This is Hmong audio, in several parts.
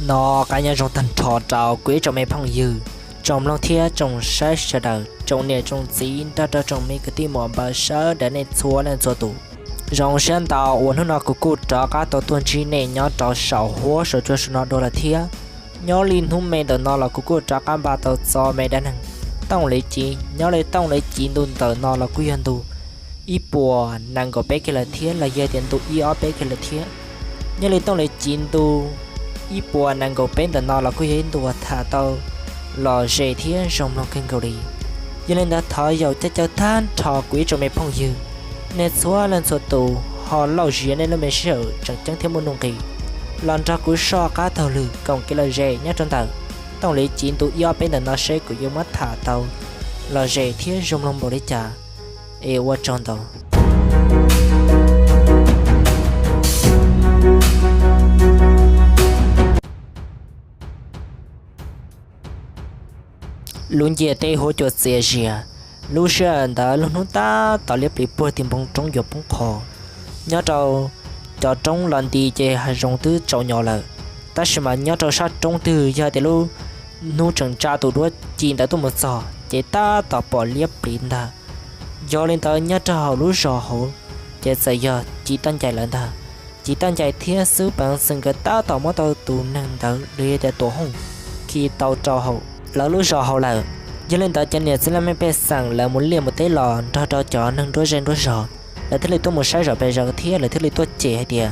No qab nyob zoo tag nrho rau kuv ib tsoom me phooj ywg, tsoom mloog thiab tsoom saib sawv daws, tsoom niam tsoom txiv nrog rau tsoom me kwv tij muam npawg sawv daws nej txhua leej txhua tus. Zoo siab ntau uas hnub no kuv kuj rov qab tau tuaj ntsib nej nyob rau saum huab saum cua saum no dua lawm thiab. Nyob li hnub me ntawm no los kuv kuj rov qab npaj tau txog me dab neeg Tooj Lev Civ. Nyob li Tooj Lev Civ ntu ntawm no los kuj yog ntu ib puas nees nkaum peb kiag lawm thiab los yog tias ntu ib ob peb kiag lawm thiab. Nyob li Tooj Lev Civ ntu ib puas nees nkaum peb ntawm no los kuj yog ib ntu uas tham tau lom zem thiab zoo mloog kawg nkaus li. Yog li ntawd thov yaum caw caw tag nrho kuv ib tsoom me phooj ywg, nej txhua leej txhua tus ho lauj zias nej lub me sij hawm tseem ceeb thiab muaj nuj nqis los nrog kuv soj qab taug lwm koom kev lom zem nyob rau ntawm Tooj Lev Civ ntu ib ob peb ntawm no seb kuv yuav muab tham tau lom zem thiab zoo mloog npaum li cas. Es ua tsaug ntau. Lub ntiaj teb huab cua txias zias, lub sij hawm ntawd lub hnub tab tom liab pliv puag tim npoo roob yuav poob qho. Nyob rau cov roob los nti ces hav zoov twb tsaus nyos lawm, tab sis mas nyob rau sab roob twg yog tias lub hnub tseem tsa tus duab ci ntawd tuaj mus txog ces tab tom pom liab pliv ntag. Yog li ntawd nyob rau hauv lub zos hauv ces txawm yog Civ Toj Ncaim lawv ntag. Civ Toj Ncaim thiab Xwb Peev Xwm nkawd tab tom muab tau tus neeg ntawd los yog tias Tuam Hooj khi tau rau hauv lawv lub zos hauv lawm. Yog li ntawd cov niam txiv laj mej pej xeem lawv mus liaj mus teb los nrog rau cov neeg nruab zej nruab zog, lawv thiaj li tuaj mus saib zom pes zaws thiab lawv thiaj li tuaj cem hais tias,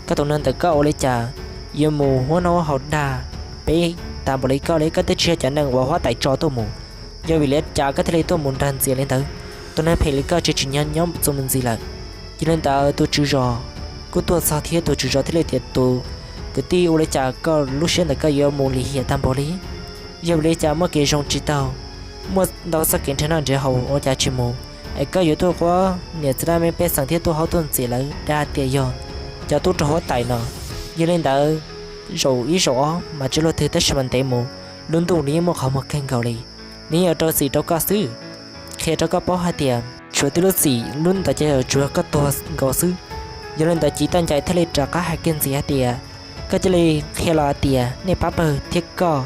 koj tus neeg ntawm koj ua li cas yuav mus huab noj huab haus dag peb tag npaum li koj li? Koj twb tsis yog cov neeg uas huab tais tso tuaj mus, yog vim li cas koj thiaj li tuaj mus nrag ntxias li ntawd? Tus neeg phem li koj tsis tsim nyog nyob txuas mus ntxiv lawm. Yog li ntawd tus tswv zos kuj tuaj txog thiab tus tswv zos thiaj li tias, tus kwv tij, ua li cas koj lub siab ntawm koj yuav mus lim hiam tag npaum li? Yog vim li cas muaj kev zoo tsis taug, muaj ntau txoj kev nrhiav noj nrhiav haus ua cas tsis mus, es koj yuav tuaj quab niam txiv laj mej pej xeem thiab tuaj haub tuaj ntxias lawv dag tias yog cov tub rog huab tais no? Yog li ntawd zaum ib zaum ob mas tsis luaj twg, tab sis mas ntev mus lub ntuj nws yeej muaj qhov muag kawg nkaus li. Nws yeej yuav rau txim rau koj xwb. Qhia rau koj paub hais tias tshuav tib lub txim, lub ntawd ces tsuas yog koj tuag nkaus xwb. Yog li ntawd Civ Toj Ncaim thiaj li rov qab hais kiag ntxiv hais tias, koj cia li qhia los hais tias nej pab pawg thiab koj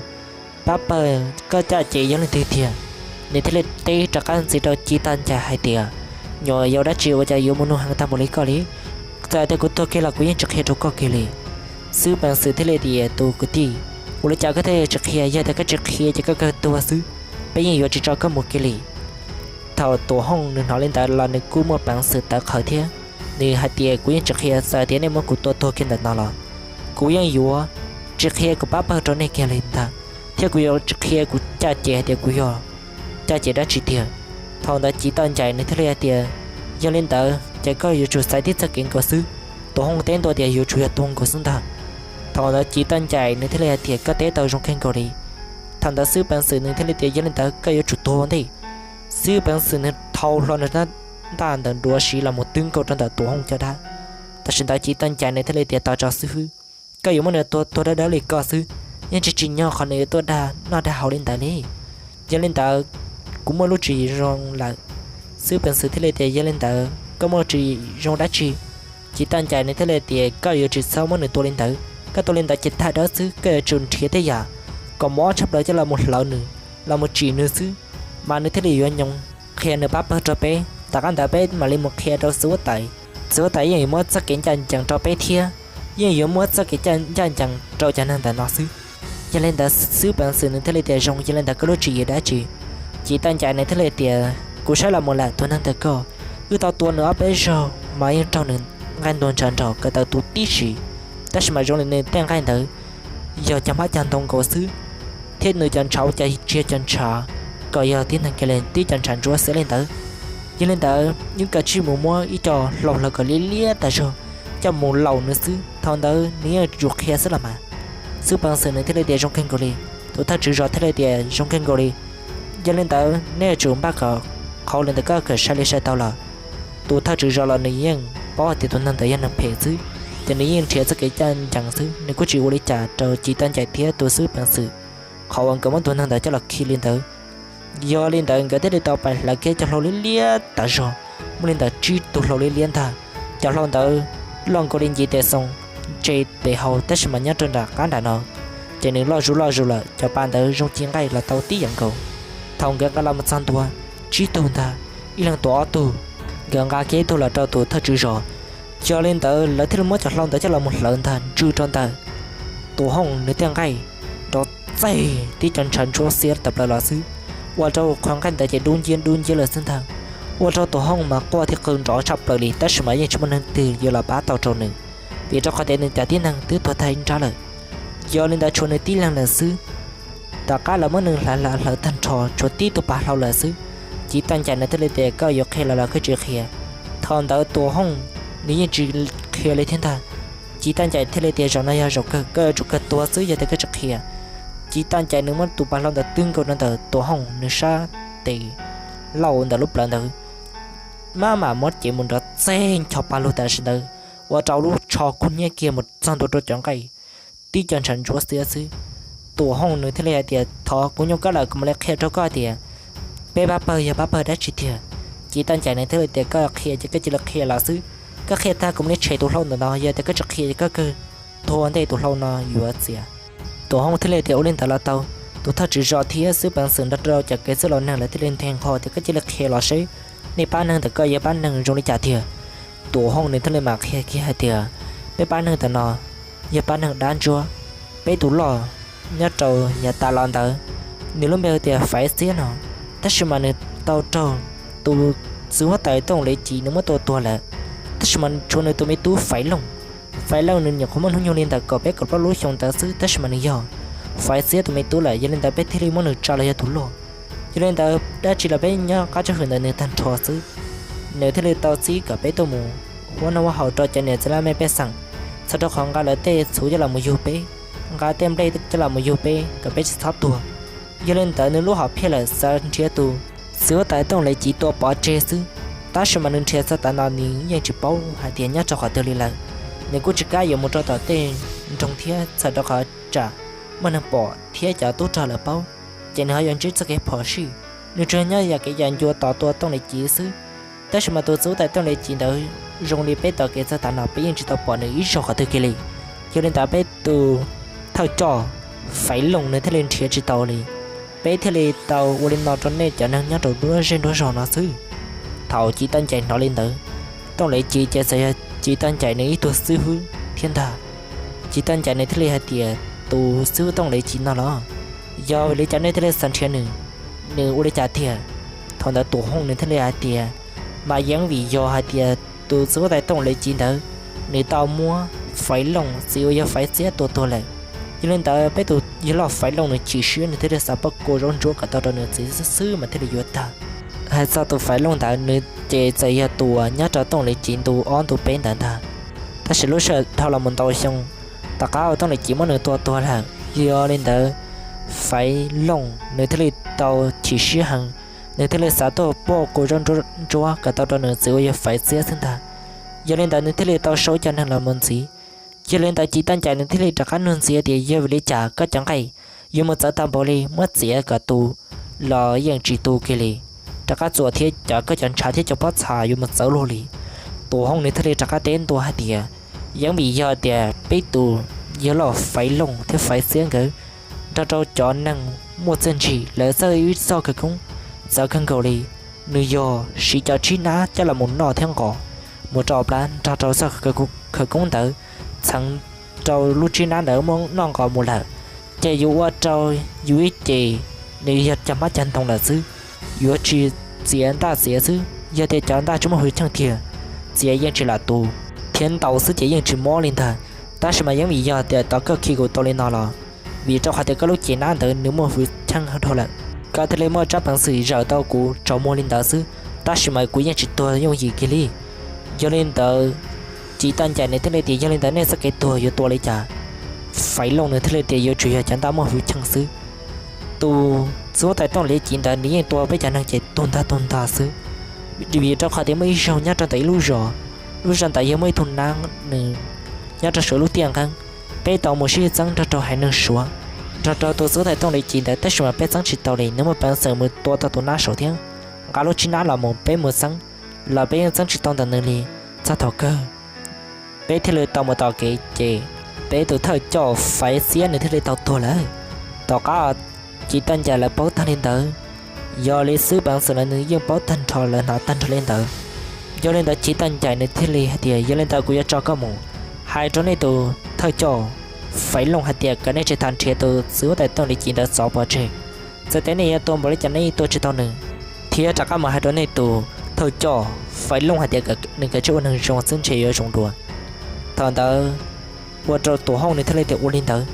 pab pawg koj caj ces yog leej twg tiag? Nws thiaj li teb rov qab ntxiv rau Civ Toj Ncaim hais tias, nyuam yaus dab tsi ua cas yuav muaj nuj heev tag npaum li koj li? Txawm tias kuv tuag kiag los kuv yeej tsis qhia rau koj kiag li. Xwb Peev Xwm thiaj li tias, tus kwv tij, ua li cas koj thiaj tsis qhia? Yog tias koj tsis qhia ces koj kawg tuag xwb, peb yeej yuav tsis tso koj mus kiag li. Thaum Tuam Hooj nws hnov li ntawd los nws kuj muaj peev xwm tawv qhawv thiab. Nws hais tias, kuv yeej tsis qhia, txawm tias nej muab kuv tua tuag kiag ntawm no los kuv yeej yuav tsis qhia kuv pab pawg rau nej kiag li ntag, thiab kuv yuav tsis qhia kuv caj ces hais tias kuv yog caj ces dab tsi tiag. Thaum ntawd Civ Toj Ncaim nws thiaj li hais tias, yog li ntawd ces koj yuav tsum xaiv tib txoj kev nkaus xwb. Tuam Hooj teb ntua tias yuav tsum yog tuag nkaus xwb ntag. Thaum ntawd Civ Toj Ncaim nws thiaj li hais tias, koj teb tau zoo kawg nkaus li. Thaum ntawd Xwb Peev Xwm nws thiaj li tias, yog li ntawd koj yuav tsum tuag ua ntej. Xwb Peev Xwm nws thau hlo nws rab ntaj ntawm duav siv los mus twb nkaus rau ntawm Tuam Hooj caj dab. Tam sim ntawd Civ Toj Ncaim nws thiaj li tias, tos tso xib fwb, koj yuav muab nws tua tuag dawb dawb li koj xwb, yeej tsis tsim nyog qhov nws yuav tuaj dag noj dag haus li ntawd li. Yog li ntawd kuv muaj lub tswv yim zoo lawm. Xwb Peev Xwm thiaj li tias, yog li ntawd koj muaj tswv yim zoo dab tsi? Civ Toj Ncaim nws thiaj li tias, koj yuav tsum txhob muab nws tua li ntawd, koj tua li ntawd ces tag dawb xwb, koj yuav tsum nrhiav tej yam kom mob tshaj plaws coj los mus hlawv nws, los mus tsim nws xwb, mas nws thiaj li yuav nyoos qhia nws pab pawg rau peb. Tom qab ntawd peb mam li mus qhia rau txiv huab tais, txiv huab tais yeej yuav muab txoj kev ncaj ncees rau peb thiab, yeej yuav muab txoj kev ncaj ncees rau cov neeg ntawm no xwb. Yog li ntawd Xwb Peev Xwm nws thiaj li tias, zoo, yog li ntawd koj lub tswv yim dab tsi? Civ Toj Ncaim nws thiaj li tias, kuv saib los mus lawm, tus neeg ntawm koj, wb tau tua nws ob peb zaug mas yeej raug nws nqaij ntuag ntshav nrog ko taw tu tib si, tab sis mas zoo li nws tej nqaij ntawd yog cov hmab cag ntoo nkaus xwb, thiab nws cov ntshav ua cas tsis yog cov ntshav kom yog tib neeg kiag li, tib cov ntshav ntsuab xiab li ntawd. Yog li ntawd wb kav tsij mus muab ib co hlau hlawv kom liab liab tas zog coj mus laum nws xwb, thaum ntawd nws yeej yuav tsum qhia xwb los mas. Xwb Peev Xwm nws thiaj li tias, zoo kawg nkaus li. Tus thawj tswv zos thiaj li tias, zoo kawg nkaus li. Yog li ntawd nej yuav tsum npaj kom qhov li ntawd koj kawm sai li sai tau los. Tus thawj tswv zos los nws yeej paub hais tias tus neeg ntawd yog neeg phem xwb, ces nws yeej nrhiav txoj kev ncaj ncees xwb, nws kuj tsis ua li cas rau Civ Toj Ncaim thiab tus Xwb Peev Xwm qhov uas nkawd muab tus neeg ntawd coj los khi li ntawd. Yog li ntawd nkawd thiaj li tau pais hlawv kiag cov hlau liab liab tas zog, muaj li ntawm tsib tug hlau liab liab ntag. Cov hlau ntawd loj nkaus li nce tes xoo, ntse tes hau, tab sis mas nyob rau nram qab nram no, ces nws loj zuj loj zus lawm. Cov pa ntawd zoo ci nqaij los tau tib yam nkaus. Thaum nkawd nqa los mus txog ntua tsib tug ntag, ib leeg tua ob tug, nkawd nqa kiag ib tug los rau tus thawj tswv zos. Yog li ntawd lawv thiaj li muab cov hlau ntawd coj los mus hlawv ntag ntsw rau ntawm Tuam Hooj nws tej nqaij nrov txaig tib co ntshav ntsuab xiab tawm plaws los xwb, ua rau qhov nqaij ntawd ces dub nciab dub nciab lawm xwb ntag. Ua rau Tuam Hooj mas quaj thiab qw nrov tshaj plaws li, tab sis mas yeej tsis muaj neeg twg yuav los pab tau rau nws, vim rau qhov tias nws cov tib neeg twb tuag tag ib nrab lawm. Yog li ntawd tshuav nws tib leeg lawm xwb. Tom qab lawv muab nws hlawv hlawv hlawv tag nrho tshuav tib tug pa hlau lawm xwb. Civ Toj Ncaim nws thiaj li tias, koj yuav qhia los los koj tsis qhia. Thaum ntawd Tuam Hooj nws yeej tsis qhia li thiab ntag. Civ Toj Ncaim thiaj li tias, zaum no yog zaum kawg, koj yuav tsum kawg tuag xwb yog tias koj tsis qhia. Civ Toj Ncaim nws muab tus pa hlau ntawd twb nkaus rau ntawm Tuam Hooj nws sab tes laug ntawm lub plawv ntawd, maj mam muab cev mus nrov txaig ncho pa lug tam sim ntawd, ua rau lub tsho kub hnyiab kiag mus txog ntua rau cov nqaij tib co ntshav ntsuab xiab xwb. Tuam Hooj nws thiaj li hais tias, thov kuv nyuaj koj lawm, kuv mam li qhia rau koj tias peb pab pawg yog pab pawg dab tsi tiag. Civ Toj Ncaim nws thiaj li tias, koj qhia ces koj cia li qhia los xwb, koj qhia tag kuv mam li tshem tus hlau ntawm no, yog tias koj tsis qhia ces koj kawg tuag ntej tus hlau no yuav txias. Tuam Hooj thiaj li tias, ua li ntawd los tau. Tus thawj tswv zos thiab xib hwb peev xwm nrog rau cov kev txwj laus neeg lawv thiaj li nthe nqho tias, koj cia li qhia los seb nej pab neeg ntawm koj yog pab neeg zoo li cas tiag. Tuam Hooj nws thiaj li mam qhia kiag hais tias, peb pab neeg ntawm no yog pab neeg dab ntsuab, peb tus loj nyob rau yav tas los ntawd, nws lub npe hu tias Faiv Xiab no, tab sis mas nws tau raug tus txiv huab tais Tooj Lev Civ nws muab tua tuag lawm, tab sis mas tshuav nws tus me tub Faiv Looj. Faiv Looj nws nyuam qhuav muaj hnub nyoog li ntawm kaum peb kaum plaub lub xyoo ntawd xwb, tab sis mas nws yog Faiv Xiab tus me tub lawm, yog li ntawd peb thiaj li muab nws tsa los yog tus loj. Yog li ntawd dab tsi los peb nyob qab tsob hwm ntawm nws tag nrho xwb. Nws thiaj li tau txib kom peb tuaj mus ua noj ua haus rau cov niam txiv laj mej pej xeem, txhawm rau qhov nqa lawv tej txhuv coj los mus yug peb, nqa tej nplej coj los mus yug peb kom peb tsis txhob tuag. Yog li ntawd nws lub hom phiaj lawm xav nrhiav tus txiv huab tais Tooj Lev Civ tua pov tseg xwb, tab sis mas nws nrhiav txog tav no nws yeej tsis paub hais tias nyob rau qhov twg li lawm. Nws kuj tsis kam yuav mus rau tom tej nroog thiab, txhawm rau qhov tsam muaj neeg pom thiab cov tub rog lawv paub, ces nws ho yuav ntsib txoj kev phom sij. Nws tsuas nyob yam kev yam ncua tos tua Tooj Lev Civ xwb. Tab sis mas tus txiv huab tais Tooj Lev Civ ntawd zoo li peb tos kev txog tav no peb yeej tsis tau pom nws ib zaug qhov twg kiag li. Yog li ntawd peb tus thawj coj Faiv Looj nws thiaj li nrhiav tsis tau li. Peb thiaj li tau ua li no rau nej cov neeg nyob rau nruab zej nruab zog no xwb. Thaum Civ Toj Ncaim hnov li ntawd, Tooj Lev Civ ces txawm yog Civ Toj Ncaim nws ib tug xib hwb thiab ntag. Civ Toj Ncaim nws thiaj li hais tias, tus xib hwb Tooj Lev Civ no los, yog vim li cas nej thiaj li xav nrhiav nws? Nws ua li cas tiag? Thaum ntawd Tuam Hooj nws thiaj li hais tias, mas yeej vim yog hais tias tus txiv huab tais Tooj Lev Civ ntawd, nws tau muab Faiv Looj txiv uas yog Faiv Xiab tua tuag lawm. Yog li ntawd peb tus yawg loj Faiv Looj nws chim siab, nws thiaj li xav pauj kua zaub ntsuab kom tau rau nws txiv xwb xwb mas thiaj li yuav tag. Hais txog tus Faiv Looj ntawd, nws ces txawm yog tus uas nyob rau Tooj Lev Civ ntu ob ntu peb ntawd ntag. Tab sis lub sij hawm dhau los mus ntau xyoo, tom qab uas Tooj Lev Civ muab nws tua tuag lawm, yog li ntawd Faiv Looj nws thiaj li tau chim siab heev, nws thiaj li xav tuaj pauj kua zaub ntsuab kom tau rau nws txiv uas yog Faiv Xiab xwb ntag. Yog li ntawd nws thiaj li tau sau cov neeg los mus ntxiv. Yog li ntawd Civ Toj Ncaim nws thiaj li rov qab nug ntxiv tias, yog vim li cas koj cov nqaij yuav mus txawv tag npaum li, muab txiav kom tu los yeej tsis tu kiag li, rov qab txuas thiab cov koj cov ntshav thiab cov pob txha yuav mus txawv luaj li? Tuam Hooj nws thiaj li rov qab teb ntua hais tias, yeej vim yog tias peb tus yawg loj Faiv Looj thiab Faiv Xiab nkawd nrog rau cov neeg muaj txiaj ntsig lawv txawj ib txoj khawv koob txawv kawg nkaus li. Nws yog siv cov tsib nab coj los mus noj thiab nqos mus rau plab nrog rau txoj khawv koob ntawd txheev rau lub tsib nab ntawd muab noj nqos mus lawm, ces yuav ua rau yus ib ce nws yog cag hmab cag ntoo lawm xwb, yuav tsis txiav ntaj txiav xwb. Yog tias cov ntaj tsis muaj hwj chim tiag, txiav yeej tsis lam tu thiab ntaus xwb ces yeej tsis mob li ntag. Tab sis mas yeej vim yog tias tau koj khi kuv tau li no los, vim rau qhov tias koj lub cev nab ntawd nws muaj hwj chim dhau lawm, koj thiaj li muaj tsab peev xwm zawm tau kuv tsaus muag li ntawd xwb, tab sis mas kuv yeej tsis tuag yooj yim kiag li. Yog li ntawd, Civ Toj Ncaim nws thiaj li tias, yog li ntawd nej txoj kev tuag yuav tua li cas? Faiv Looj nws thiaj li tias, yuav tsum yog cov ntaj muaj hwj chim xwb. Tus txiv huab tais Tooj Lev Civ ntawd nws yeej tua peb cov neeg ces tug ntag tug ntag xwb. Vim rau qhov tias muaj ib zaug nyob rau ntawm ib lub zos, lub zos ntawd yog muaj ib tug nab nws nyob rau saum lub tiaj nqeeb, peb tau mus sib txeeb nrog rau haiv neeg Suav, nrog rau tus txiv huab tais Tooj Lev Civ ntawd, tab sis mas peb txeeb tsis tau li, nws muaj peev xwm mus tua tau tus nab saud thiab nqa lub tsib nab los mus peb mus txeeb los peb yeej txeeb tsis tau ntawm nws li. Txog thaum kawg peb thiaj li tau mus tom kev ces peb tus thawj coj Faiv Xiab nws thiaj li tau tuag lawm. Tom qab Civ Toj Ncaim lawv paub tag li ntawd, yog li xwb peev xwm lawv nws yeej paub tag nrho, lawv hnov tag nrho li ntawd. Yog li ntawd Civ Toj Ncaim nws thiaj li hais tias, yog li ntawd kuv yuav tso koj mus hais rau nej tus thawj coj Faiv Looj hais tias kom nej tsis tas nrhiav tus txiv huab tais Tooj Lis Ci ntawd txov pov tseg. Txawm tias nej yuav tua npaum li cas nej yeej tua tsis tau nws, thiab rov qab mus hais rau nej tus thawj coj Faiv Looj hais tias nws kav tsij ua neeg zoo xwb ntshe yuav zoo dua. Thaum ntawd ua rau Tuam Hooj nws thiaj li tias ua li ntawd.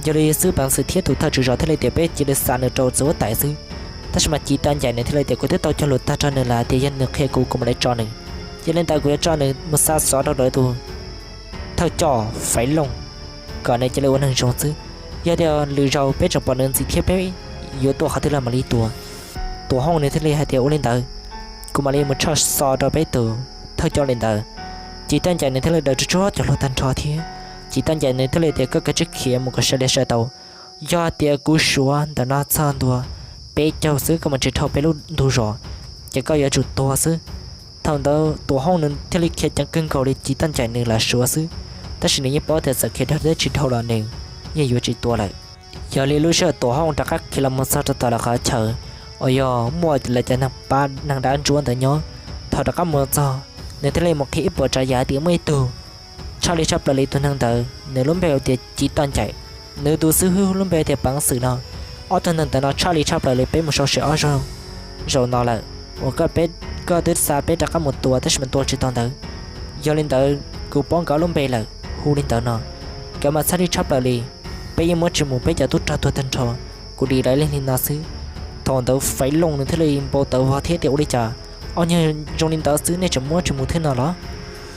Yog li xwb peev xwm thiab tus thawj tswj zos thiaj li tias peb cia li xa nws rau txiv huab tais xwb. Tab sis mas Civ Toj Ncaim nws thiaj li tias kuv twb tau cog lus tag rau nws lawm tias yog nws qhia kuv kuv mam li tso nws. Yog li ntawd kuv yuav tso nws mus xa xov rau lawv tus thawj coj Faiv Looj kom nws cia li ua neeg zoo xwb. Yog tias lwm zaus peb tseem pom nws ntxiv thiab peb yuav tua qhov twg los mam li tua. Tuam Hooj nws thiaj li hais tias ua li ntawd, kuv mam li mus tshaj xov rau peb tus thawj coj li ntawd. Civ Toj Ncaim nws thiaj li daws tsuag tsuag cov hluas tag nrho thiab Civ Toj Ncaim nws thiaj li tias koj kav tsij khiav mus kom sai li sai tau. Yog tias kuv suav ntawm no txog ntua peb caug xwb koj mus tsis dhau peb lub ntug zos, ces koj yuav tsum tuag xwb. Thaum ntawd Tuam Hooj nws thiaj li khiav ceev kawg nkaus li, Civ Toj Ncaim nws lam suav xwb, tab sis nws yeej paub tias txawm khiav dhau thiab tsis dhau los nws yeej yuav tsis tua lawm. Yog li lub sij hawm Tuam Hooj rov qab khiav los mus txog rau tom lawv qhov chaw uas yog muaj lawv cov neeg pab neeg dab ntsuab ntawd nyob. Thaum rov qab mus txog, nws thiaj li mus qhia ib puas tsav yam tias muaj ib tug tshaj li tshaj plaws li tus neeg ntawd, nws lub npe hu tias Civ Toj Ncaim, nws tus xib hwb lub npe tias Peev Xwm no. Ob tug neeg ntawd no tshaj li tshaj plaws li, peb mus sau se ob zaug zaum no lawm uas koj twb xa peb rov qab mus tua tab sis mas tua tsis tau ntawd. Yog li ntawd kuv paub nkawd lub npe lawm, hu li ntawd no, nkawd mas tshaj li tshaj plaws li. Peb yeej muab tsis mus, peb cov tub rog tuag tag nrho, kuv dim lawv li no xwb. Thaum ntawd Faiv Looj nws thiaj li npau taws vog thiab tias ua li cas ob niag zoo li ntawd xwb nej tseem muab tsis mus thiab no los?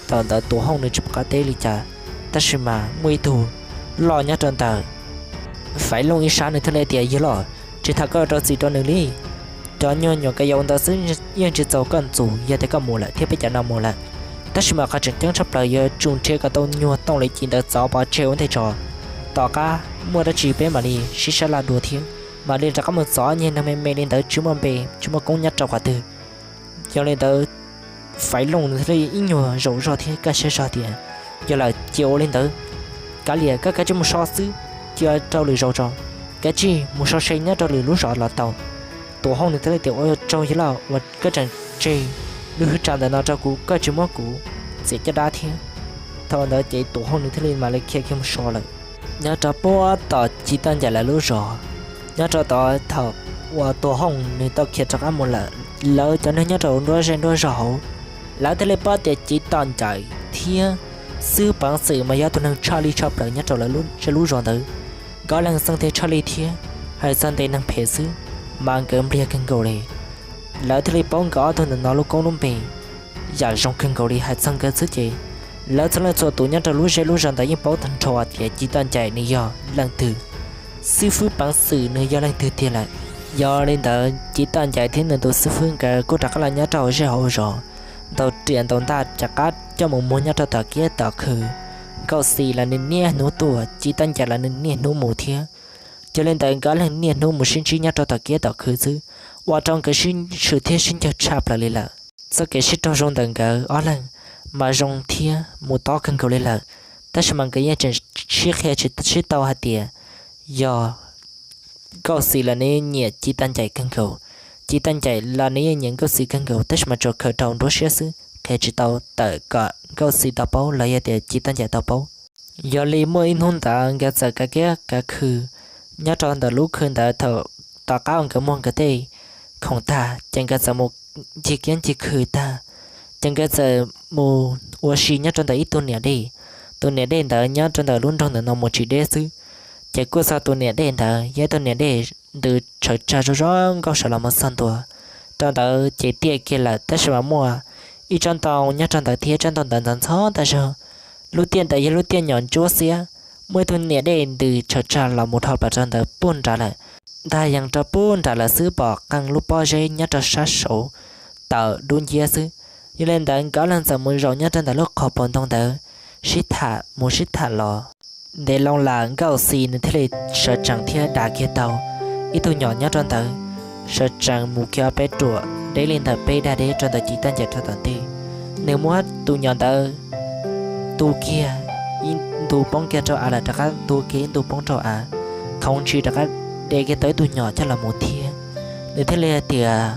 Thaum ntawd Tuam Hooj nws tsis pom qab teb li cas, tab sis mas muaj ib tug loj nyob rau ntawm Faiv Looj ib sab nws thiaj li tias yawg loj, tsis tham koj rau txim rau nws li. Cov nyuag nyuam ka yau ntawd xwb yeej tsis txaus koj ntxub, yog tias koj mus lawm thiab peb cov no mus lawm, tab sis mas qhov tseem ceeb tshaj plaws yuav tsum nrhiav kom tau nyuag Tooj Lis Ci ntawd txov pov tseg ua ntej tso. Tom qab muaj dab tsi peb mam li sib sab laj dua thiab mam li rov qab mus txov ob niag neeg me me li ntawd tsis muaj npe tsis muaj koob nyob rau qhov twg. Yog li ntawd Faiv Looj nws thiaj li ib nyuag zaum zog thiab kaj siab zog tias yog lawm cia ua li ntawd, kav liam koj kav tsij mus so xwb, cia rau lwm zaus tso, kav tsij mus so se nyob rau lwm lub zos los tau. Tuam Hooj nws thiaj li tias ua tsaug yawg loj uas koj tseem tseg lub hwj tsa ntawm no rau kuv, koj tsis muab kuv txiav caj dab thiab. Thaum ntawd ces Tuam Hooj nws thiaj li mam li khiav kiag mus so lawm. Nyob rau puag tom Civ Toj Ncaim lawv lub zos, nyob rau tod thaum uas Tuam Hooj nws tau khiav rov qab mus lawm, lawv cov neeg nyob rau nruab zej nruab zog hauv, lawv thiaj li paub tias Civ Toj Ncaim thiab Xwb Peev Xwm mas yog tus neeg tshaj li tshaj plaws nyob rau lawv zej lub zos ntawd. Nkawd leej xeeb thiaj tshaj li thiab, hais txog nte neeg phem xwb mas nkawd npliag kawg nkaus li. Lawv thiaj li paub nkawd ob tug ntawm no lub koob lub npe yam zoo kawg nkaus li. Hais txog nkawd xwb ces lawv txhua leej txhua tus nyob rau lub zej lub zos ntawd yeej paub tag nrho tias Civ Toj Ncaim nws yog leej twg, Xib Fwb Peev Xwm nws yog leej twg tiag lawm. Yog li ntawd Civ Toj Ncaim thiab nws tus xib fwb nkawd kuj rov qab los nyob rau hauv zej hauv zos, ntaus riam ntaus ntaj rov qab coj mus muag nyob rau tom kiab tom khw. Nkauj Xis los nws niaj hnub tuaj, Civ Toj Ncaim los nws niaj hnub mus thiab. Yog li ntawd nkawd leej niaj hnub mus sib ntsib nyob rau tom kiab tom khw xwb, ua rau nkawd sib swm thiab sib ncaws tshaj plaws li lawm. Txoj kev sib raug zoo ntawm nkawd ob leeg mas zoo thiab mus tob kawg nkaus li lawm, tab sis mas nkawd yeej tseem sib qhia tsis sib tau hais tias yog Nkauj Xis los nws nyiam Civ Toj Ncaim kawg nkaus, Civ Toj Ncaim los nws yeej nyiam Nkauj Xis kawg nkaus, tab sis mas tsuas khaws rau nruab siab xwb, qhia tsis tau tawm kom Nkauj Xis tau paub los yog tias Civ Toj Ncaim tau paub. Yog li muaj ib hnub ntawd nkawd txawm kav kiab kav khw nyob rau ntawm lub khw ntawd, thaum tom qab uas nkawd muag nkawd tej khoom tag ces nkawd txawm mus ncig kiab ncig khw tag, ces nkawd txawm mus ua si nyob rau ntawm ib tug niam dej. Tus niam dej ntawd nyob rau ntawm lub nroog ntawm no mus tsis deb xwb, ces kuj txog tus niam dej ntawd yog ib tug niam dej ntws tshawv tsag zoo zoo nkauj sawv los mus txog ntua rau ntawd ces tiaj kiag lawm, tab sis mas muaj ib tsob ntoo nyob rau ntawd thiab tsob ntoo ntawd ntxhov ntxhov tag zog. Lub tiaj ntawd yog lub tiaj nyom ntsuab xiab, muaj ib tug niam dej ntws tshawv tsag los mus dhau plaws rau ntawd puag nrad lawm. Ntag yees rau puag nrad lawm xwb pom qee lub pob zeb nyob rau sab saud tawm dub nciab xwb. Yog li ntawd nkawd leej txawm mus zaum nyob rau ntawm lub qhov pos ntoo ntawd, sib tham mus sib tham los. Ntev loo lawm Nkauj Xis nws thiaj li sawv tsees thiab dav kiag tau ib tug nyom nyob rau ntawd, sawv tsees mus kiag peb ruam deb li ntawm peb dag deb rau ntawm Civ Toj Ncaim rau tom ntej. Nws muab tus nyom ntawd tu kiag ib ntu poob kiag rau av lawm, rov qab ntu kiag ib ntu poob rau av, khoov ntsis rov qab de kiag tau ib tug nyom coj los mus thiab. Nws thiaj li hais tias,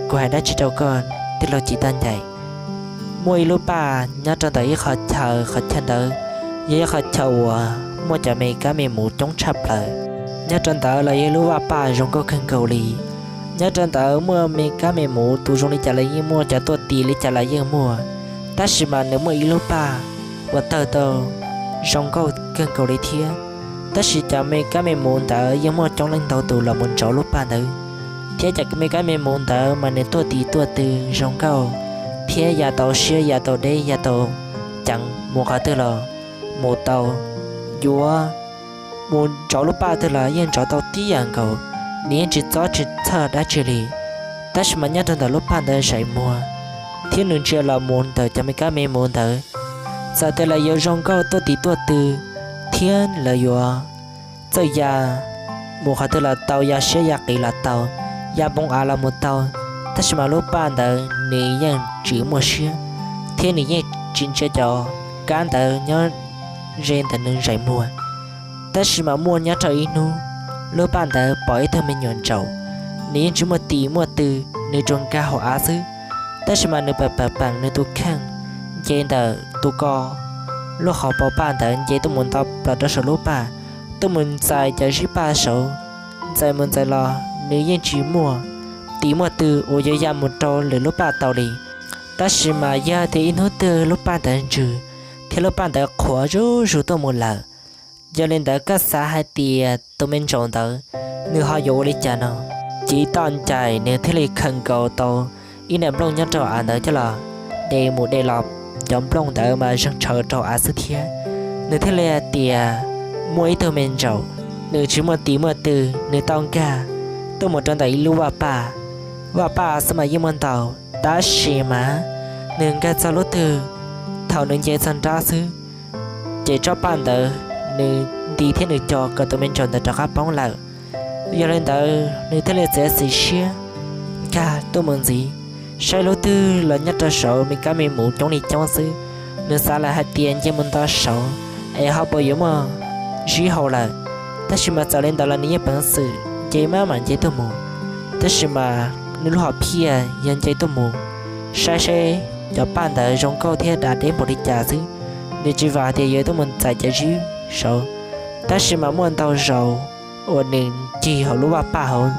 kuv hais dab tsi rau koj, tij laug Chiv Toj Ncaim. Muaj ib lub paj nyob rau ntawm ib qhov chaw, qhov chaw ntawd yog ib qhov chaw uas muaj cov me kab me muv coob tshaj plaws. Nyob rau ntawd los yog ib lub vaj paj zoo nkauj kawg nkaus li. Nyob rau ntawd muaj me kab me muv tus zoo li cas los yeej muaj, cov tuaj tis li cas los yeej muaj. Tab sis mas nws muaj ib lub paj uas tawg tau zoo nkauj kawg nkaus li thiab. Tab sis cov me kab me muv ntawd yeej muaj coob leej ntau tus los mus ntsauv lub paj ntawd, thiab cov me kab me muv ntawd mas nws tuaj tis tuaj tw zoo nkauj, thiab ya tau siab, ya tau deb, ya tau ceev, mus qhov twg los mus tau, yuav mus ntsauv lub paj twg los yeej ntsauv tau tib yam nkaus, nws yeej tsis txob tsis txhawj dab tsi li. Tab sis mas nyob rau ntawm lub paj ntawd zais muag, thiab nws ntsia los mus ntawm cov me kab me muv ntawd, txawm tias lawv yuav zoo nkauj tuaj tis tuaj tw, thiab lawv yuav txawj ya mus qhov twg los tau, ya siab ya qis los tau, ya npoo av los mus tau, tab sis mas lub paj ntawd nws yeej tsis muaj siab, thiab nws yeej tsis ntsia cov kab ntawd nyob ze ntawm nws zais muag. Tab sis mas muaj nyob rau ib hnub, lub paj ntawd pom ib tug me nyuam ntsaum, nws yeej tsis muaj tis muaj tw, nws tsuas nkag hauv av xwb. Tab sis mas nws pam pam peem nws tus kheej nce ntawm tus ko lub qhov paus paj ntawd nce tuaj mus nto plaws rau saum lub paj, tuaj mus ntxais cov zib paj saud. Ntxais mus ntxais los nws yeej tsis muaj tis muaj tw uas yuav ya mus rau lwm lub paj tau li. Tab sis mas yog tias ib hnub twg lub paj ntawd ntsws, thiab lub paj ntawd qhuav zuj zus tuaj mus lawm, yog li ntawd koj xav hais tias tus me ntsaum ntawd nws ho yuav ua li cas no? Chiv Toj Ncaim nws thiaj li khaws nkaus tau ib daim nplooj nyob rau av ntawd coj los de mus de los, cov nplooj ntawd mas zeeg tshaws rau av xwb thiab. Nws thiaj li hais tias muaj ib tug me ntsaum, nws tsis muaj tis muaj tw, nws tau nkag tuaj mus rau ntawm ib lub vaj paj. Vaj paj xwb mas yeej muaj ntau, tab sis mas nws nkag txog lub twg, thaum nws nce txog nrab xwb, ces tsob paj ntawd nws nti thiab nws co kom tus me ntsaum ntawd rov qab poob lawm. Yog li ntawd nws thiaj li txiav txim siab nkag tuaj mus ntxiv, saib lub twg los nyob rau saud me kab me muv coob li coob xwb. Nws xav lawm hais tias nce mus nto saud es ho puas yuav muaj zib hau lawm. Tab sis mas txawm li ntawd los nws yeej peev xwm nce maj mam nce tuaj mus. Tab sis mas nws lub hom phiaj yog nce tuaj mus saib seb cov paj ntawd zoo nkauj thiab dav deb npaum li cas xwb. Nws tsis vam tias yuav tuaj mus txais cov zib saud. Tab sis mas muaj ntau zaus uas nws ncig hauv lub vaj paj hauv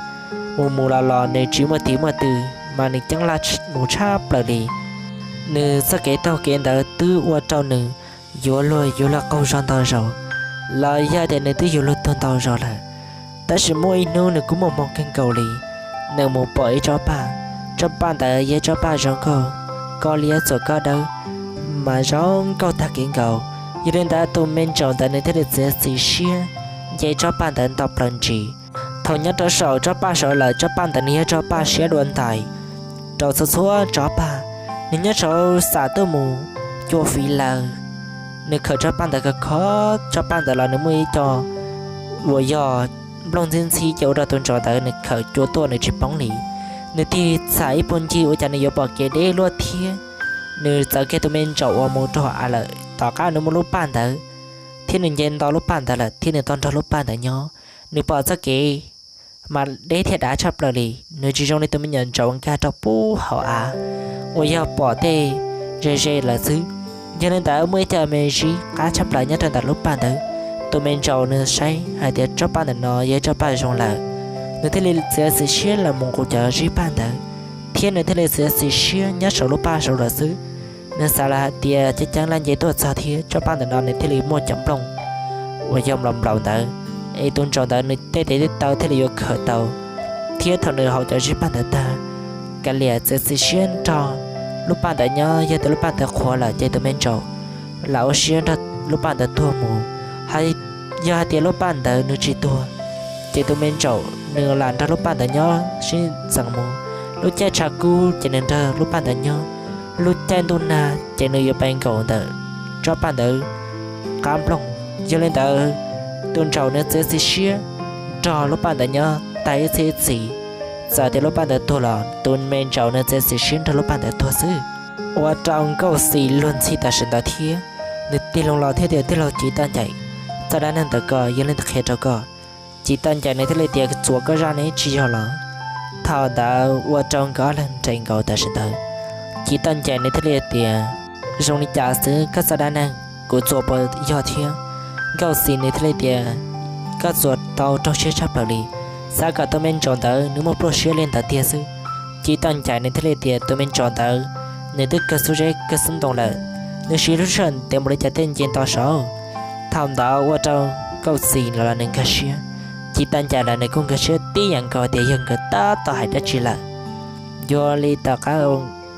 mus mus los los nws tsis muaj tis muaj tw, mas nws ceeb laj mus tshaj plaws li. Nws txoj kev taug kev ntawd twb ua rau nws yuav luag yuav luag qaug zog ntau zaus, los yog tias nws twb yuav luag tuag ntau zaus lawm. Tab sis muaj ib hnub nws kuj muaj hmoo kawg nkaus li, nws mus pom ib tsob paj. Tsob paj ntawd yog ib tsob paj zoo nkauj, kob liab txuas kob dawb, mas zoo nkauj tag kev nkaus. Yog li ntawd tus me ntsaum ntawd nws thiaj li txiav txim siab nce tsob paj ntawd nto plaws ntsis. Thaum nyob rau saum tsob paj saud lawm, tsob paj ntawd nws yog tsob paj siab dua ntais rau txhua txhua tsob paj. Nws nyob saud xam tuaj mus cua fiv lawm. Nws khawm tsob paj ntawd khov khov, tsob paj ntawd los nws muaj ib co uas yog nplooj ntxhib ntxhib, ces ua rau tus ntsaum ntawd nws khawm cua tuaj nws tsis poob li. Nws tig txham ib puag ncig ua cas nws yuav pom kev deb luaj thiab. Nws txawm kiag tus me ntsaum uas mus rau av lawm, tom qab nws muaj lub paj ntawd, thiab nws nce nto lub paj ntawd lawm thiab nws tau nrog lub paj ntawd nyob. Nws pom txoj kev mas deb thiab dav tshaj plaws li, nws tsis zoo li tus me nyuam ntsaum nkag rau pub hauv av uas yog pom tej ze ze lawm xwb. Yog li ntawd muaj ib co me zib qab tshaj plaws nyob rau ntawm lub paj ntawd. Tus me ntsaum nws saib hais tias tsob paj ntawm no yog ib tsob paj zoo lawm, nws thiaj li txiav txim siab los mus nqus cov zib paj ntawd, thiab nws thiaj li txiav txim siab nyob saum lub paj saud lawm xwb. Nws xav lawm hais tias ceeb ceeb laj nce tuaj txog thiab tsob paj ntawm no nws thiaj li muaj cov nplooj uas yog nplaum nplaum ntawd, es tus ntsaum ntawd nws tej tes tej taw thiaj li yuav khawm tau. Thiab thaum nws haus cov zib paj ntawd tag, kav liam txiav txim siab nrog lub paj ntawd nyob, yog tias lub paj ntawd qhuav lawm ces tus me ntsaum lam ua siab nrog lub paj ntawd tuag mus. Hos yog hais tias lub paj ntawd nws tsis tuag, ces tus me ntsaum nws lam nrog lub paj ntawd nyob sib ntxeev mus. Lub caij tshav kub ces nws nrog lub paj ntawd nyob, lub caij ntuj nag ces nws yuav pais nkaum ntawm tsob paj ntawd qab nplooj. Yog li ntawd, tus ntsaum nws txiav txim siab nrog lub paj ntawd nyob tag ib txhiab ib txhis. Txawm tias lub paj ntawd tuag los tus me ntsaum nws txiav txim siab nrog lub paj ntawd tuag xwb. Ua rau nkauj xis luag ntxhi tam sim ntawd thiab. Nws tig loo los thiab tias, Tij laug Civ Toj Ncaim, txoj dab neeg ntawm koj yog leej twg qhia rau koj? Civ Toj Ncaim nws thiaj li tias, Txuas koj zaj, neb tsis yog los? Thaum ntawd ua rau nkawd ob leeg nres nkaus tam sim ntawd. Civ Toj Ncaim nws thiaj li tias, Zoo li cas xwb koj txoj dab neeg, kuv txuas puas yog thiab? Nkauj Xis nws thiaj li tias, Koj txuas tau raug siab tshaj plaws li. Xav kom tus me ntsos ntawd nws muaj pluaj siab li ntawd tiag xwb. Civ Toj Ncaim nws thiaj li tias, Tus me ntsos ntawd nws twb kawg xub zeb kawg xub ntoo lawm, nws siv lub sij hawm ntev npaum li cas thiaj nce nto saud? Thaum ntawd ua rau Nkauj Xis los nws nkag siab, Civ Toj Ncaim los nws kuj nkag siab tib yam nkaus tias yog nkawd tab tom hais dab tsi lawm. Yog li tom qab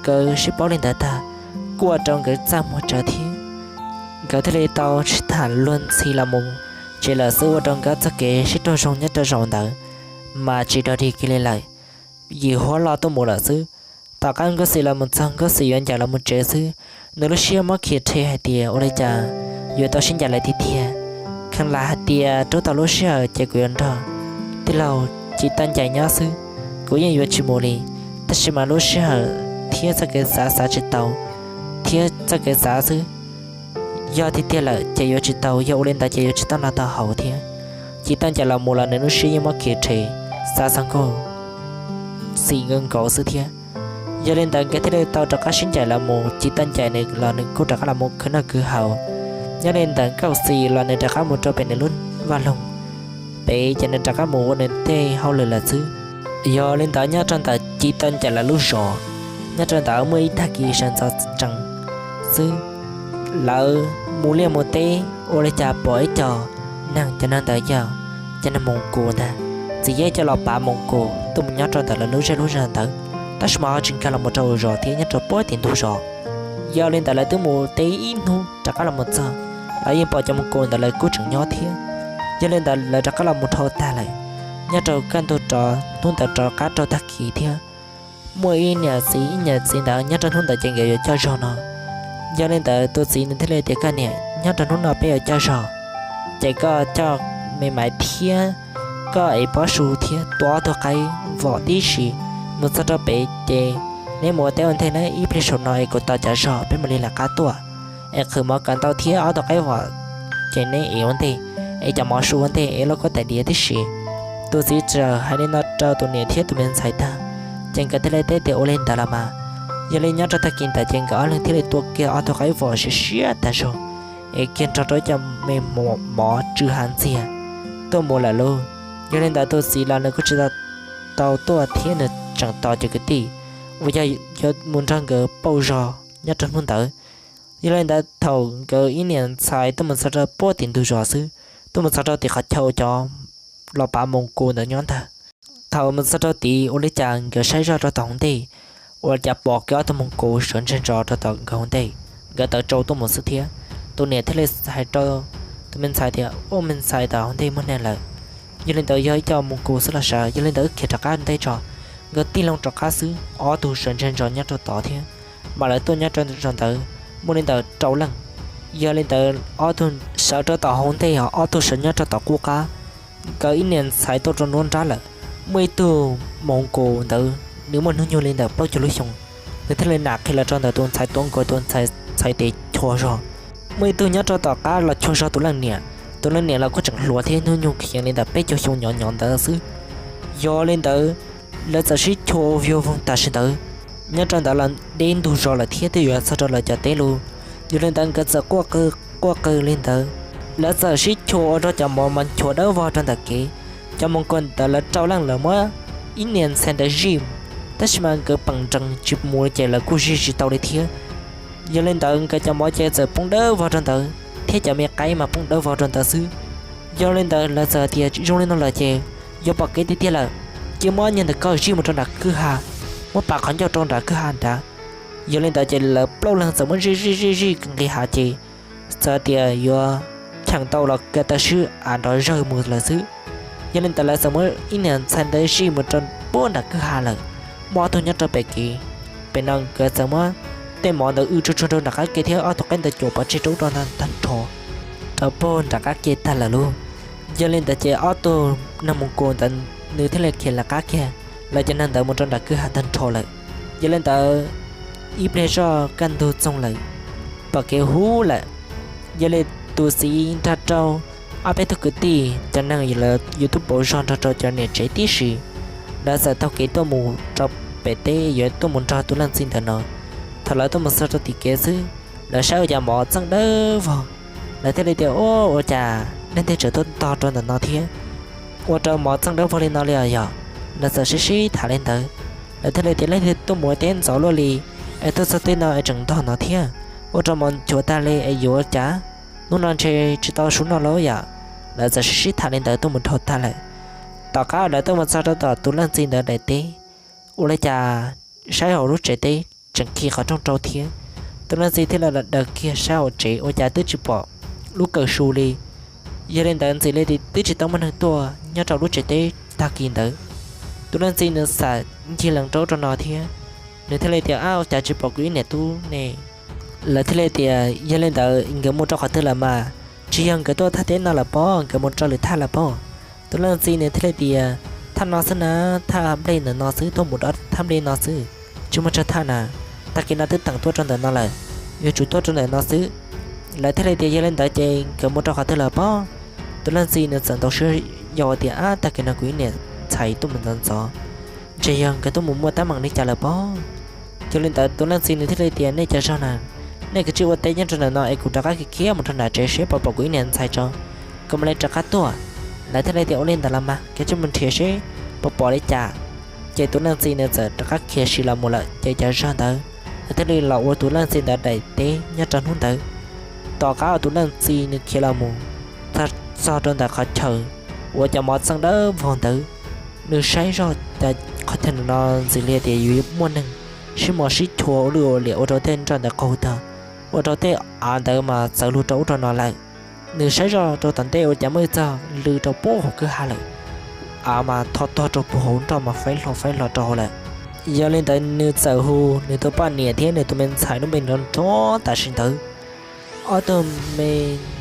nkawd sib paub li ntawd tag, kuj ua rau nkawd txaj muag tsawv thiab. Nkawd thiaj li tau sib tham luag ntxhi los mus tsev lawm xwb, ua rau nkawd txoj kev sib raug zoo nyob rau zaum ntawd mas tsis dog dig kiag li lawm, yim huab lo tuaj mus lawm xwb. Tom qab Nkauj Xis los mus txog, Nkauj Xis yuav ncaim los mus tsev xwb, nws lub siab muab khiav rhe hais tias, Ua li cas yuav tau sib ncaim lawm tiag tiag? Kheev lam hais tias, Rub tau lub sij hawm ces kuv yuav nrog tij laug Civ Toj Ncaim nyob xwb, kuv yeej yuav tsis mus li. Tab sis mas lub sij hawm thiab txoj kev xav xav tsis tau, thiab txoj kev xav xwb. Yog tiag tiag lawm ces yuav tsis tau, yog ua li ntawd ces yuav tsis tau noj tau haus thiab. Civ Toj Ncaim los mus los nws lub siab yeej muab khiav rhe, xav txog Nkauj Xis nkaus nkaus xwb thiab. Yog li ntawd nkawd thiaj li tau rov qab sib ncaim los mus, Civ Toj Ncaim nws los nws kuj rov qab los mus khwv noj khwv haus. Nyob li ntawd Nkauj Xis los nws rov qab mus rau pem nws lub vaj loog pem ces nws rov qab mus ua nws tej hauj lwm lawm xwb. Yog li ntawd nyob rau ntawm Civ Toj Ncaim lawv lub zos, nyob rau ntawd muaj ib tag kis sawv ntxov tsees xwb, lawv mus liaj mus teb ua li cas pom ib co neeg, cov neeg ntawd yog cov neeg Moos Kus ntag. Txiv yeb coj los pav Moos Kus tuaj mus nyob rau ntawm lawv lub zej lub zos ntawd, tab sis mas ho tsis nkag los mus rau zos thiab, nyob rau puag tim ntug zos. Yog li ntawd lawv twb mus teb ib hnub rov qab los mus txog, lawv yeej pom cov Moos Kus ntawd lawv kuj tseem nyob thiab. Yog li ntawd lawv rov qab los mus dhau tag lawm. Nyob rau kaj ntug rov hnub ntawd rov qab rau tag kis thiab, muaj ib niam txiv ib niam txiv ntawd nyob rau hnub ntawd ces nkawd yuav coj zog no. Yog li ntawd tus txiv nws thiaj li tias, Koj niam, nyob rau hnub no peb yuav coj zog, ces koj coj me maiv thiab koj ev pob su thiab tua ob tug qaib vom tib si mus txog rau pem ces neb mus ua teb ua ntej na, ib pliag saum no es kuv tos cov zog peb mam li lawv qab tuaj. Es qhwv mov kom ntau thiab ob tug qaib vom ces neb ev ua ntej, es cov mov su ua ntej es lauj kaub tais diav tib si. Tus txiv txawm hais li no rau tus niam thiab tus me ntxhais tag, ces nkawd thiaj li teb tias, Ua li ntawd los mas. Yog li nyob rau tag kis ntawd ces nkawd ob leeg thiaj li tua kiag ob tug qaib vom siab siab tas zog, es kiag nrog rau ib co me mov tsw hav ntxiag tuaj mus lawm lauj. Yog li ntawd tus txiv los nws kuj tsis tau tuaj thiab, nws tseem tos cov kwv tij uas yog yuav mus nrog nkawd pauj zog nyob rau hnub ntawd. Yog li ntawd thaum nkawd ib niam ntxhais tuaj mus txog rau puag tim ntug zos xwb, tuaj mus txog rau tim qhov chaw cov los pav Moos Kus ntawd nyob ntag. Thaum mus txog rau tid ua li cas nkawd saib zoj rau tom hauv ntej, ua li cas pom kiag ob tug Moos Kus sawv ntseg ntso rau tom nkawd hauv ntej, nkawd tawm tsau tuaj mus xwb thiab. Tus niam thiaj li hais rau tus me ntxhais tias, Ua me ntxhais, tom hauv ntej muaj neeg lawm. Yog li ntawd yog ib co Moos Kus xwb los sav, yog li ntawd wb khiav rov qab ntej tso. Nkawd tig loo rov qab xwb, ob tug sawv ntseg ntso nyob rau tod thiab, mas lawv tuaj nyob rau zaum ntawd muaj li ntawm rau leej. Yog li ntawd ob tug sawv rau tom hauv ntej, ob tug sawv nyob rau tom qub qab. Nkawd ib niam ntxhais tuaj rau nruab nrab lawm, muaj ib tug Moos Kus ntawd nws muaj hnub nyoog li ntawm plaub caug lub xyoo. Nws thiaj li nam qhia los rau ntawm tus ntxhais tuav nkaus tus ntxhais tes chua zog. Muaj ib tug nyob rau tom qab los chua zog tus leej niam. Tus leej niam los kuj tseem hluas thiab, hnub nyoog khiav li ntawm peb caug xyoo nyom nyom ntawd xwb. Yog li ntawd lawv txawm sib chua ua vig voog tam sim ntawd. Nyob rau ntawd los deb ntug zos lawm thiab twb yuav txog rau lawv cov teb lawm. Yog li ntawd nkawd txawm quaj qw quaj qw li ntawd, lawv txawm sib chua ua rau cov mov mas nchuav dawb vog rau ntawm kev. Cov Moos Kus ntawd lawv rau leej lawv muab ib niam ntxhais ntawd zij, tab sis mas nkawd peem nrees tsis mus ces lawv kuj zij tsis tau li thiab. Yog li ntawd nkawd cov mov ces txawm poob dawb vog rau ntawd thiab cov me qaib mas poob dawb vog rau ntawd xwb. Yog li ntawd lawv txawm tias, Zoo li no lawm ces yuav pom kev tiag tiag lawm, cia muab niag ntawm koj zij mus rau nram kwj ha, muab pas qhov ncauj rau nram kwj ha nrad. Yog li ntawd ces lawv plaub leeg txawm muab zij zij zij zij nqis hav ces txawm tias yuav cheem tau los kaw taw swb av nrov zawg mus lawm xwb. Yog li ntawd lawv txawm muab ib niam ntxhais ntawd zij mus rau puag nram kwj ha lawm. Muaj ob tug nyob rau pem kev, pem no nkawd txawm muab tej mov ntawd w tsuag tsuag rau nram qab ke thiab ob tug qaib ntawd cuam pov tseg rau ub rau no tag nrho rau puag nram qab ke tag lawm lauj. Yog li ntawd ces ob tug neeg Moos Kus ntawd nws thiaj li khiav lawv qab kiag, lawv cov neeg ntawd mus rau nram kwj ha tag nrho lawm. Yog li ntawd ib pliag zoj kaj ntug txoog lawm, pom kev huv lawm, Yog li tus txiv nrog rau ob peb tug kwv tij cov neeg lawv yus tuaj pauv zog nrog rau cov niam tsev tib si, lawv txawm taug kev tuaj mus rau pem teb yuav tuaj mus nrog tus leej txiv ntawd no. Thaum lawv tuaj mus txog rau tim kev xwb, lawv saib ua cas mov txeej dawb vog. Lawv thiaj li tias, Ua, ua cas leej twg tseem tuaj ntog rau ntawm no thiab? Ua rau mov txeej dawb vog li no li os yog? Lawv txawm sib sib tham li ntawd. Lawv thiaj li tias, Leej twg tuaj mus ua teb ntxov luaj li es tuaj txog tej no es tseem ntog no thiab? Ua rau mov nchuav tag li es yuav ua cas? Hnub no ntshe tsis tau sub no lawm yom? Lawv txawm sib sib tham li ntawd tuaj mus dhau tag lawm. Tom qab lawv tuaj mus txog rau tom tus leej txiv ntawd daim teb, ua li cas saib hauv lub tsev teb tseem khi qhov rooj rau thiab. Tus leej txiv thiaj li daws kiag saib hauv tsev ua cas twb tsis pom lub kawm su li. Yog li ntawd ntxim li twb tsis tau muaj neeg tuaj nyob rau lub tsev teb tag kis ntawd. Tus leej txiv nws xam ncig lees rau rau no thiab, nws thiaj li tias, Ab, ua cas tsis pom kuv ib niam tub ne? Lawv thiaj li tias, Yog li ntawd nkawd mus rau qhov twg lawm mas? Tsis yog nkawd tuaj thaj teb no lawm pob, nkawd mus rau lwm thaj lawm pob. Tus leej txiv nws thiaj li tias, Thaj no xwb na, thaj nplej ntawm no xwb, tuaj mus rau thaj nplej no xwb, tsis muaj tsawg thaj na. Tag kis no twb teem tuaj rau ntawm no lawm, yuav tsum tuaj rau ntawm no xwb. Lawv thiaj li tias, Yog li ntawd ces nkawd mus rau qhov twg lawm pob? Tus leej txiv nws txawm ntaus siab yau tias, Ab, tag kis no kuv ib niam ntxhais tuaj mus ntxov ntxov, ntshe yog nkawd tuaj mus muaj teeb meem li cas lawm pob. Yog li ntawd tus leej txiv nws thiaj li tias, Nej cov zog na, nej kav tsij ua teb nyob rau ntawm no es kuv rov qab khiav khiav mus rau nram tsev seb puas pom kuv ib niam ntxhais tso, kuv mam li rov qab tuaj. Lawv thiaj li tias, Ua li ntawd los mas, kav tsij mus nrhiav seb puas pom li cas. Ces tus leej txiv nws txawm rov qab khiav sim los mus lawm, ces cov zog ntawd lawv thiaj li los ua tus leej txiv ntawd daim teb nyob rau hnub ntawd. Tom qab uas tus leej txiv nws khiav los mus txog rau ntawm qhov chaw uas cov mov txeej dawb vog ntawd, nws saib zoj, qhov chaw no ntxim li tias yuav muaj neeg sib mos sib chua ua lwj ua liam ua rau tej nroj ntawd qaug tag, ua rau tej av ntawd mas txawv luag rau ub rau no lawm. Nws saib zoj rau tom ntej ua cas muaj ib txog lw rau puag hauv kwj ha lawm, av mas tho tog rau puag hauv, nroj mas faib hlo faib hlo rau hauv lawm. Yog li ntawd nws txawm hu nws tus poj niam thiab nws tus me ntxhais lub npe nrov nrov tam sim ntawd. Ob tug me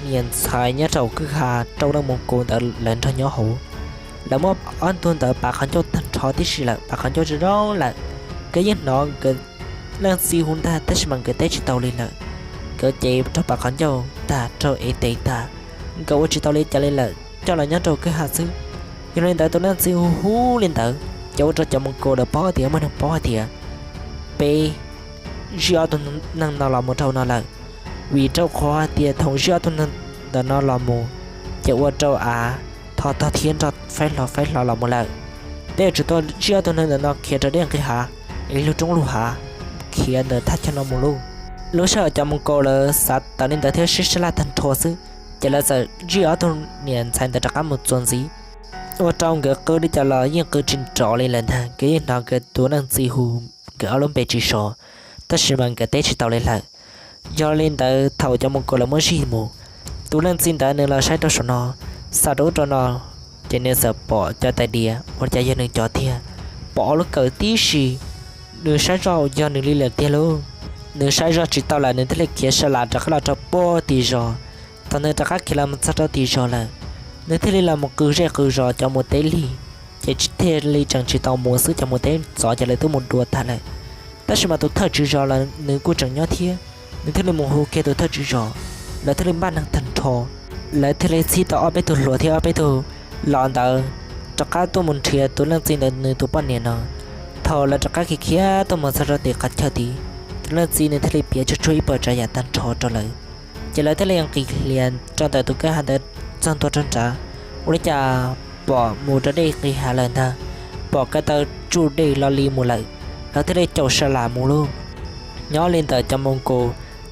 niam ntxhais nyob rau kwj ha rau leej Moos Kus ntawd lawv nrog nyob hauv. Lawv muab ob tug ntawd pav qhov ncauj tag nrho tib si lawm, pav qhov ncauj zoo zoo lawm. Nkawd yeej hnov nkawd leej txiv hu ntag tab sis mas nkawd teb tsis tau li lawm. Nkawd cev rau pav qhov ncauj tag rau ev tes tag, nkawd ua tsis tau li cas li lawm, coj los nyob rau kwj ha xwb. Yog li ntawd tus leej txiv hu hu li ntawd ces ua rau cov Moos Kus lawv paub tias muaj neeg paub hais tias peb zij ob tug neeg no los mus rau no lawm. Vim rau qhov hais tias thaum zij ob tug neeg ntawm no los mus ces ua rau av tho tog thiab nroj faib hlo faib hlo los mus lawm. Peb yuav tsum tau zij ob tug neeg ntawm no khiav rau dej nqis hav, es lug roob lug hav, khiav ntawm thaj chaw no mus lauj. Lub sij hawm cov Moos Kus lawv xav tawm li ntawd thiab sib sab laj tag nrho xwb, ces lawv txawm zij ob tug niam ntxhais ntawd rov qab mus txuas ntxiv. Ua rau nkawd qw li cas los yeej qw tsis nrov li lawm ntag, nkawd yeej hnov nkawd tus leej txiv hu nkawd ob lub npe tsis sov, tab sis mas nkawd teb tsis tau li lawm. Yog li ntawd thaum cov Moos Kus lawv muab zij mus, tus leej txiv ntawd nws los saib rau saum no, xauj rau ub rau no, ces nws txawm pom cov tais diav ua cas yog nws cov tiag, pom ob lub kawm tib si. Nws saib zoj yog nws li lawm tiag lauj. Nws saib zoj tsis tau lawm nws thiaj li khiav sa las rov qab los rau puag tim zos. Thaum nws rov qab khiav los mus txog rau tim zos lawm, nws thiaj li los mus qw zej qw zos cov mus teb lig, ces thiaj li tseem tsis tau mus xwb, cov mus teb txov ces lawv twb mus dua tag lawm. Tab sis mas tus thawj tswv zos los nws kuj tseem nyob thiab, nws thiaj li mus hu kiag tus thawj tswv zos, lawv thiaj li npaj neeg tag nrho. Lawv thiaj li txhib tau ob peb tug hluas thiab ob peb tug los ntawd rov qab tuaj mus nrhiav tus leej txiv ntawd nws tus poj niam no. Thaum lawv rov qab khiav khiav tuaj mus txog rau tim qhov chaw tid, tus leej txiv nws thiaj li piav tsuag tsuag ib puas tsav yam tag nrho rau lawv, ces lawv thiaj li nqis hlias rau ntawm tus kwj ha ntawd txog ntua rau nrad. Ua li cas pom mus rau dej nqis hav lawm ntag, pom ko taw tsuj dej lo li mus lawm, lawv thiaj li caum sa las mus lauj. Nyob li ntawm cov Moos Kus,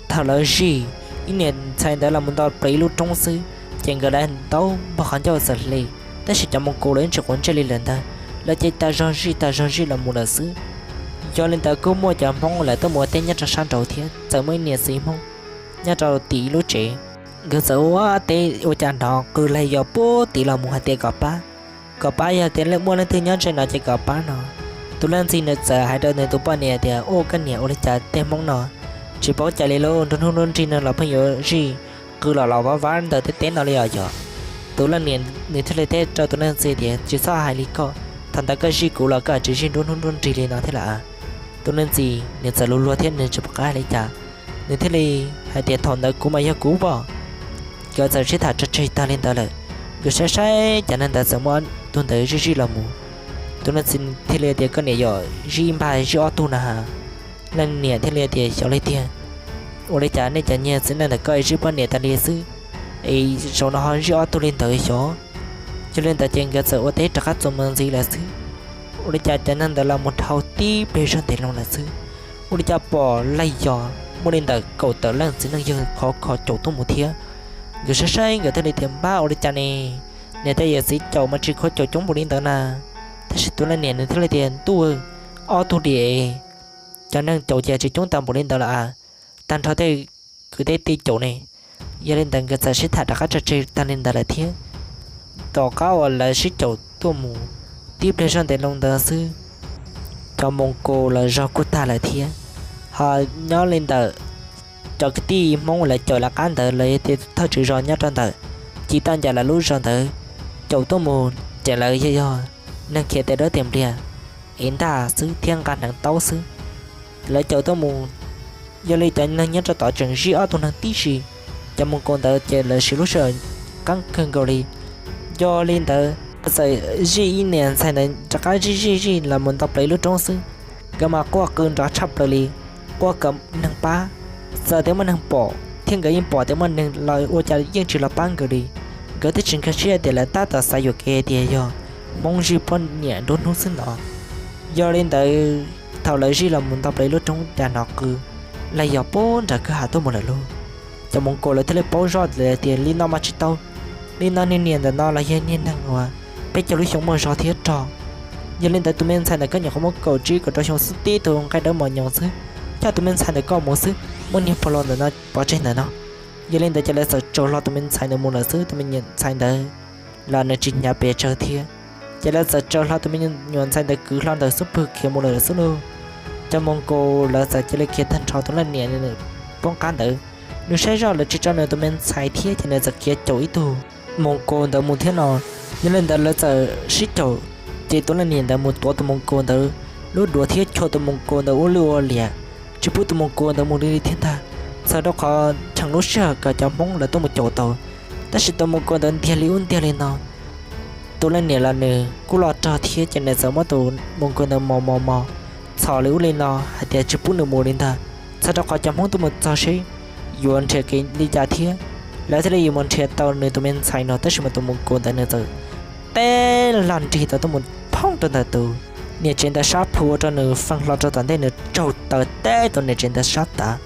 thaum lawv zij ib niam ntxhais ntawd los mus nto plev lub roob xwb, ces nkawd lawv ntaub npog qhov ncauj txawm hle, tab sis cov Moos Kus lawv yeej tsis quav ntsej li lawm ntag, lawv ces tas zog zij tas zog zij los mus lawm xwb. Yog li ntawd kuj muaj cov Hmoob lawv tuaj mus ua teb nyob rau sab nraud thiab, txawm muaj ib niam txiv Hmoob nyob rau tim ib lub tsev. Nkawd txawm ua teb ua cas hnov qw lag yos puag tid los mus hais tias kom pab, kom pab, yog tias muaj leej twg nyob ze no ces kom pab no. Tus leej txiv nws txawm hais rau nws tus poj niam tias, Ua koj niam, ua li cas tej Hmoob no tsis paub cai li lauj, nruab hnub nruab nrig no los pheej yuav zij qw los los vab vab ntawm tej teb no li os yog? Tus leej niam nws thiaj li teb rau tus leej txiv tias, Tsis txhob hais li koj, thaum ntawd koj zij kuv los koj tsis zij nruab hnub nruab nrig li no thiab lawm. Tus leej txiv nws txawm luag luag thiab nws tsis pom qab hais li cas, nws thiaj li hais tias, Thaum ntawd kuv mas yog kuv pom, nkawd txawm sib tham tso tseg tag li ntawd lawm. Nkawd saib saib cov neeg ntawd txawm muaj tus ntawd zij zij los mus. Tus leej txiv thiaj li tias, Koj niam, yog zij ib npag zij ob tug na has? Leej niam thiaj li tias, Xyov li tiag, ua li cas nej cov niag txiv neej ntawm koj zij poj niam tas li xwb, es zaum no ho zij ob tug li ntawd xyov. Yog li ntawd ces nkawd txawm ua teb rov qab txuas mus ntxiv lawm xwb. Ua li cas cov neeg ntawd los mus dhau tib pliag zog ntev loo lawm xwb, ua li cas pom laig yog muaj li ntawm kaum tawm leej txiv neej yawg khov kho caum tuaj mus thiab. Nkawd saib saib nkawd thiaj li tias, Npab, ua li cas ne? Niam tais yawm txiv caum mas tsis khov caum coob npaum li ntawd na. Tab sis tus leej niam nws thiaj li tias, Ntuj, ob tug diam, cov neeg caum ces tsis coob tas npaum li ntawd lawm a, tag nrho tej kwv tij caum ne. Yog li ntawd nkawd txawm sib tham rov qab tso tseg tag li ntawd lawm thiab. Tom qab uas lawv sib caum tuaj mus tib pliag zog ntev loo ntawd xwb, cov Moos Kus lawv zog kuj tag lawm thiab. Ho nyob li ntawm cov kwv tij Hmoob lawv caum lawv qab ntawd los yog tias thawj tswv zos nyob rau ntawm Ci Toj Ncaim lawv lub zos ntawd caum tuaj mus ces lawv yog yog neeg khiav tes dawb tes npliag es ntag xwb thiab nqa hneev taub xwb. Lawv caum tuaj mus, yog li cov neeg nyob rau tod tseem zij ob tug neeg tib si. Cov Moos Kus ntawd ces lawv siv lub sij hawm qeeb kawg nkaus li. Yog li ntawd txawm zij ib niam ntxhais ntawd rov qab zij zij zij los mus nto plaws ib lub roob xwb. Nkawd mas quaj qw nrov tshaj plaws li, quaj kom neeg pab. Txawm tias muaj neeg pom thiab nkawd yeej pom tias muaj neeg los ua cas yeej tsis los pab nkawd li. Nkawd twb tsis nkag siab tias lawv tab tom xav yuam kev tias yog Hmoob zij poj niam nruab hnub xwb no. Yog li ntawd thaum lawv zij los mus nto plaws ib lub roob cas hnov qw laig yog puag nram kwj ha tuaj mus lawm lauj. Cov Moos Kus lawv thiaj li paub zoj tias li no mas tsis tau, li no niag niam ntawm no los yog niag neeg uas peb caug lub xyoo muaj zog thiab rog. Yog li ntawd tus me ntxhais ntawm koj nyuam qhuav muaj kaum tsib kaum rau xyoo xwb, tib tug nqaij dawb mos nyoos xwb, coj tus me ntxhais ntawm koj mus xwb, muab niag pog laus ntawm no pov tseg ntawm no. Yog li ntawd ces lawv txawm tsaws hlo tus me ntxhais ntawd mus lawm xwb, tus me nyuam ntxhais ntawd los nws tsis hnyav pes tsawg thiab. Ces lawv txawm tsaws hlo tus me nyuam ntxhais ntawd kwv hlo ntawd xub pwg khiav mus lawm xwb lauj. Cov Moos Kus lawv txawm cia li khiav tag nrho, tus leej niam nws poob qab ntawd, nws saib zoj lawv tsis tso nws tus me ntxhais thiab ces nws txawm khiav caum ib tug Moos Kus ntawd mus thiab no. Yog li ntawd lawv txawm sib caum, ces tus leej niam ntawd mus tuav tus Moos Kus ntawd lub duav thiab chua tus Moos Kus ntawd ua lwj ua liam, tsis pub tus Moos Kus ntawd mus li thiab ntag, txhawm rau qhov rhees lub sij hawm kom cov Hmoob lawv tuaj mus caum tau. Tab sis tus Moos Kus ntawd ntiag li ub ntiag li no, tus leej niam los nws kuj loj rog thiab ces nws txawm muab tus Moos Kus ntawd mos mos mos txhom li ub li no hais tias tsis pub nws mus li ntag, txhawm rau qhov cov Hmoob tuaj mus txog seb yuav nrhiav kev li cas thiab, lawv thiaj li yuav mus nrhiav tau nws tus me ntxhais no. Tab sis mas tus Moos Kus ntawd nws txawm teb laj nrig tau tuaj mus phoob rau ntawm tus niam tsev ntawd sab plhu ua rau nws feej hlo rau tom ntej, nws tsaug taw teb tus niam tsev ntawd sab tav,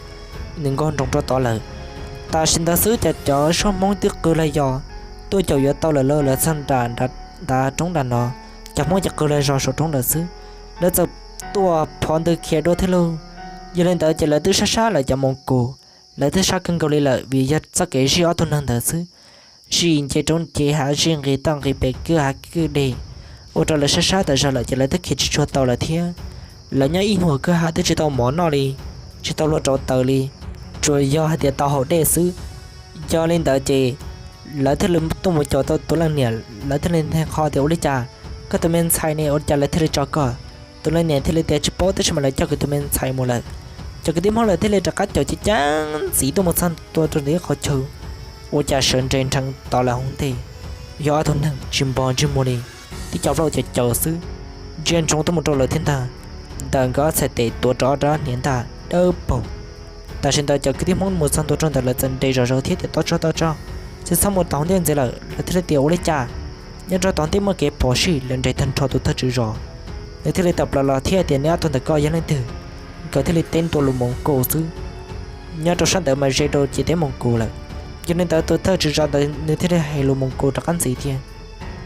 nws nkag nroos rau tod lawm. Tam sim ntawd xwb ces cov suab Hmoob twb qw laig yos tuaj caum yuav tau lawm lauj, lawv txog nram nram roob nram no, cov Hmoob ces qw laig zos saum roob lawm xwb. Lawv txawm tuaj phov ntws khiav dua thiab lauj. Yog li ntawd ces lawv twb sab sab lawm cov Moos Kus, lawv twb sab kawg nkaus li lawm vim yog txoj kev zij ob tug neeg ntawd xwb. Zij nce roob nce hav, zij nqis toj nqis pes kwj hav kwj deg, ua rau lawv sab sab tas zog lawm ces lawv twb khiav tsis tshua tau lawm thiab. Lawv nyob ib nyuag kwj hav twb tsis tau mov noj li, tsis tau luag rauv taws li, tsuas yog hais tias tau haus dej xwb. Yog li ntawd ces lawv thiaj li tuaj mus caum tau tus leej niam, lawv thiaj li nthe qho tias ua li cas koj tus me ntxhais ne ua li cas lawv thiaj li tso koj. Tus leej niam thiaj li tias tsis paub, tab sis mas lawv coj kuv tus me ntxhais mus lawm. Cov kwv tij Hmoob lawv thiaj li rov qab caum ceev ceev ntxiv tuaj mus txog ntua rau ntawm ib qhov chaw ua cas sawv nres nrheev tod lawm hauv ntej, yog ob tug neeg tsis npog ntsej muag li, tib co plaub caws caws xwb, ntsia ntsoov tuaj mus rau lawv thiab ntag. Ntawm nkawd ob txhais tes tuav rau ob rab hniav ntaj dawb paug. Tam sim ntawd cov kwv tij Hmoob mus txog ntua rau ntawd lawv txawm nres zom zaws thiab tias tau tso tau tso, tsis txhob mus tom hauv ntej ntxiv lawm. Lawv thiaj li tias ua li cas nyob rau tom ntej muaj kev phom sij, lawv nres tag nrho tus thawj tswv zos. Nws thiaj li tawm plaws los thiab tias neb ob tug ntawm koj yog leej twg? Nkawd thiaj li teb ntua lus Moos Kus xwb. Nyob rau sab ntawd mas ze rau ciam teb Moos Kus lawm. Yog li ntawd tus thawj tswv zos ntawd nws thiaj li hais lus Moos Kus rov qab ntxiv tias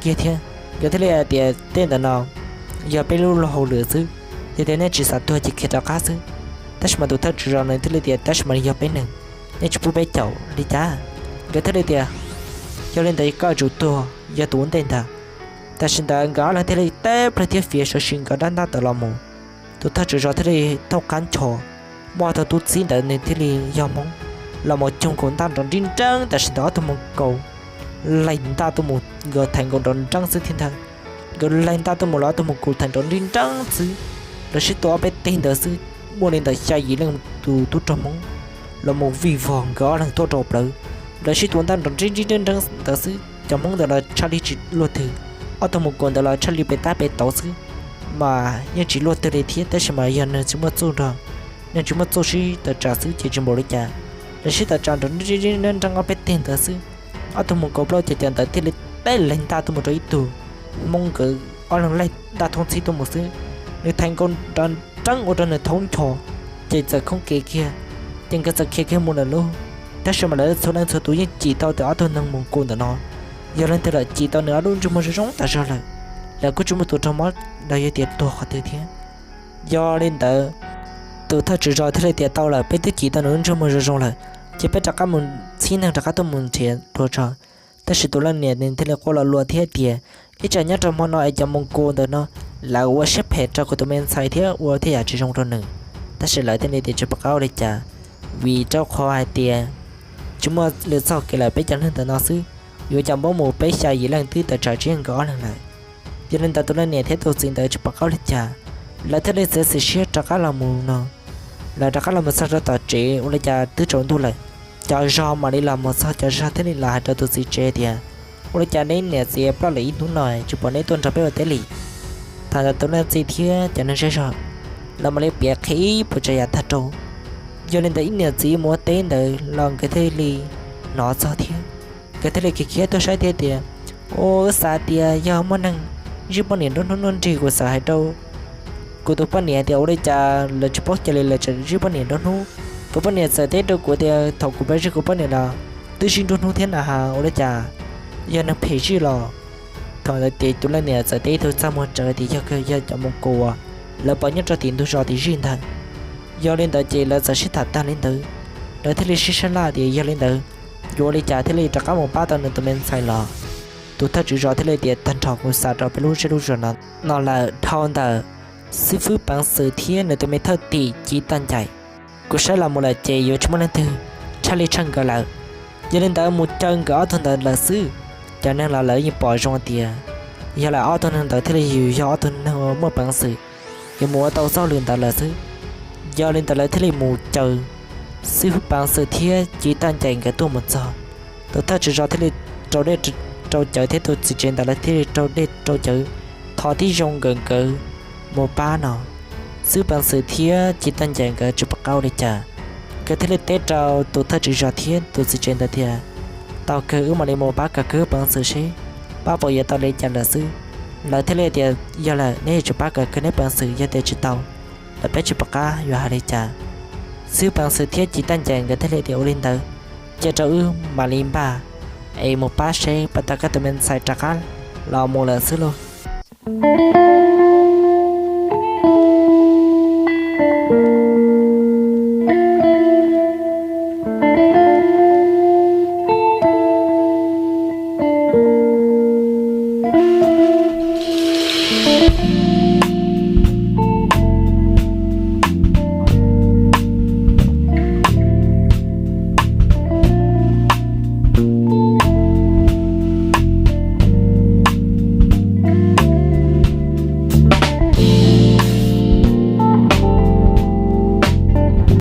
kiag thiab. Nkawd thiaj li hais tias tej ntawm no yog peb lub luag hauj lwm xwb, yog tias nej tsis xav tuag ces khiav rov qab xwb. Tab sis mas tus thawj tswv zos nws thiaj li tias tab sis mas yog peb neeg, nej tsis pub peb caum li cas? Nkawd thiaj li tias yog li ntawd koj yuav tsum tuag yog tus ua ntej ntag. Tam sim ntawd nkawd ob leeg thiaj li teb plawg thiab fiav sawv sim nkawd dab ntaj tawm los mus. Tus thawj tswv zos thiaj li thauj qab ncho muaj tug tub txib ntawd nws thiaj li yog Hmoob los mus coog nkaus ntaj nrov nrib nreeb. Tam sim ntawd ob tug Moos Kus laig ntaj tuaj mus, nkawd thaiv nkaus nrov nreeb xwb thiab ntag. Nkawd laig ntaj tuaj mus los ob tug Moos Kus thaiv nrov nrib nreeb xwb. Lawv sib tua ob peb teg ntawd xwb, muaj li ntawm xya yim leej tus tub rog Hmoob los mus vij vog nkawd ob leeg tuaj rau plawv. Lawv sib tua ntaj nrov nrib nrib nreeb nreeb ntawd xwb, cov Hmoob ntawd los tshaj li tsis luaj twg. Ob tug mus kaus ntawd los tshaj li pes tab pes tauv xwb, mas yeej tsis luaj twg li thiab, tab sis mas yog neeg tsis muaj txuj nrog, neeg tsis muaj txuj sib tawm tsam xwb ces tsis npaum li cas. Lawv sib tawm tsam nrov nrib nrib nreeb nreeb ob peb teg ntawd xwb, ob tug mus kaus plaub caug caum ntawd thiaj li teb leeg ntaj tuaj mus rau ib tug Hmoob, nkawd ob leeg laig ntaj thoob ntxhib tuaj mus xwb, nws thaiv nkaus nrov nreeb ua rau nws thaub ncho, ces txawm khoob kev kiag, ces nkawd txawm khiav kiag mus lawm lauj. Tab sis mas lawv txhua leej txhua tus yeej cim tau tias ob tug neeg mus kaus ntawm no yog leej twg lawm, cim tau nws ob lub ntsej muag zoo zoo tas zog lawm, lawv kuj tsis muaj tus raug mob los yog tias tuag qhov twg thiab. Yog li ntawd, tus thawj tswv zos thiaj li tias tau lawm, peb twb cim tau nws lub ntsej muag zoo zoo lawm, ces peb rov qab mus txhib neeg rov qab tuaj mus nrhiav dua tso. Tab sis tus leej niam nws thiaj li quaj lo lua thiab tias, ib tsam nyob rau hmo no es cov mus kaus ntawm no lawv ua siab phem rau kuv tus me ntxhais thiab ua tej yam tsis zoo rau nws, tab sis lawv thiaj li tias tsis pom qab ua li cas, vim rau qhov hais tias tsis muaj lwm txoj kev lawm, peb cov neeg ntawm no xwb, yuav cov npab mus peb xya yim leej twb tawm tsam tsis yeej nkawd ob leeg lawm. Yog li ntawd tus leej niam thiab tus txiv ntawd tsis pom qab ua li cas, lawv thiaj li txiav txim siab rov qab los mus no. Lawv rov qab los mus txog rau tom tsev ua li cas twb tsaus ntuj lawm, cov zog mam li los mus txog, cov zog thiaj li los hais rau tus txiv tsev tias, ua li cas neb niam txiv ploj lawm ib hnub no tsis pom neb tuaj nrog peb ua teb li. Thaum ntawd tus leej txiv thiab cov neeg zej zog lawv mam li piav qhia ib puas tsav yam tag rau. Yog li ntawd ib niam txiv mus ua teb ntawd los nkawd thiaj li hnov txog thiab, nkawd thiaj li khiav khiav tuaj saib thiab tias, ua, wb xav tias yog muaj neeg zij poj niam nruab hnub nruab nrig, kuv xav hais rau kuv tus poj niam tias ua li cas lawv tsis paub cia li lawv tseem zij poj niam nruab hnub. Kuv poj niam txawm teb rau kuv tias thaum kuv pab zij kuv poj niam los twb zij nruab hnub thiab na has, ua li cas yog neeg phem zij los. Thaum ntawd ces tus leej niam txawm teb ib tug txaj muag rawv tias yog kawg yog cov mus kaus uas lawv pom nyob rau tim ntug zos tim zij ntag. Yog li ntawd ces lawv txawm sib tham tag li ntawd, lawv thiaj li sib sab laj tias yog li ntawd yuav ua li cas thiaj li rov qab mus pab tau nws tus me ntxhais los. Tus thawj tswv zos thiaj li tias tag nrho kuv xav rau peb lub zej lub zos no, no lawm dhau ntawm xib fwb peev xwm thiab nws tus me thawj tim Civ Tag Ncaim, kuv saib los mus lawm ces yuav tsis muaj leej twg tshaj li tshaj nkawd lawm. Yog li ntawd mus caw nkawd ob tug ntawd lawm xwb. Cov neeg los lawv yeej pom zoo tias yog lawm ob tug neeg ntawd thiaj li yus yog ob tug neeg uas muaj peev xwm, yuav mus ua tau txoj lwm ntawd lawm xwb. Yog li ntawd lawv thiaj li mus caw xib fwb peev xwm thiab Civ Tag Ncaim nkawd tuaj mus txog. Tus thawj tswv zos thiaj li rau dej rau cawv thiab tus txiv tsev ntawd lawv thiaj li rau dej rau cawv thov tib zoo nkawd nkawd mus pab no. Xib fwb peev xwm thiab Civ Tag Ncaim nkawd tsis pom qab ua li cas, nkawd thiaj li teb rau tus thawj tswv zos thiab tus txiv tsev ntawd tias tau kawg, wb mam li mus pab kom kawg peev xwm seb pab puas yuav tau li cas lawm xwb. Lawv thiaj li tias yog lawm neb yuav tsum pab kom kawg neb peev xwm, yog tias tsis tau lawm peb tsis pom qab yuav hais li cas. Xib fwb peev xwm thiab Civ Tag Ncaim nkawd thiaj li tias ua li ntawd, cia rau wb mam li npaj es mus pab seb puas tau koj tus me ntxhais rov qab los mus lawm xwb lauj.